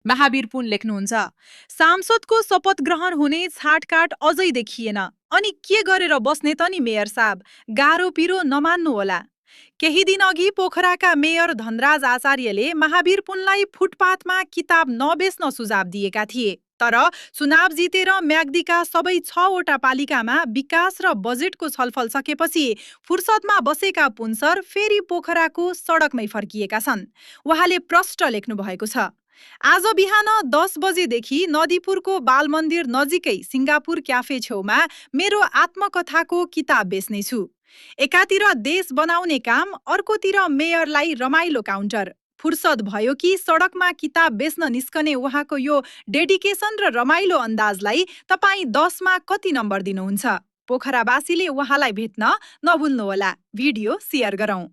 महावीर पुन लेख्नुहुन्छ, सांसदको शपथ ग्रहण हुने छाटकाट अझै देखिएन। अनि के गरेर बस्ने त नि मेयर साहब, गाह्रो पिरो नमान्नु होला। केही दिन अघि पोखराका मेयर धनराज आचार्यले महावीर पुनलाई फुटपाथमा किताब नबेच्न सुझाव दिएका थिए। तर चुनाव जितेर म्याग्दीका सबै 6वटा पालिकामा विकास र बजेटको छलफल सकेपछि फुर्सदमा बसेका पुन सर फेरि पोखराको सडकमै फर्किएका छन्। उहाँले प्रष्ट लेख्नु भएको छ, आज बिहान 10 बजेदेखि नदीपुरको बालमन्दिर नजिकै सिङ्गापुर क्याफे छेउमा मेरो आत्मकथाको किताब बेच्नेछु। एकातिर देश बनाउने काम, अर्कोतिर मेयरलाई रमाइलो काउन्टर। फुर्सद भयो कि सडकमा किताब बेच्न निस्कने उहाँको यो डेडिकेसन र रमाइलो अन्दाजलाई तपाईँ 10मा कति नम्बर दिनुहुन्छ? पोखरावासीले उहाँलाई भेट्न नभुल्नुहोला। भिडियो सेयर गरौँ।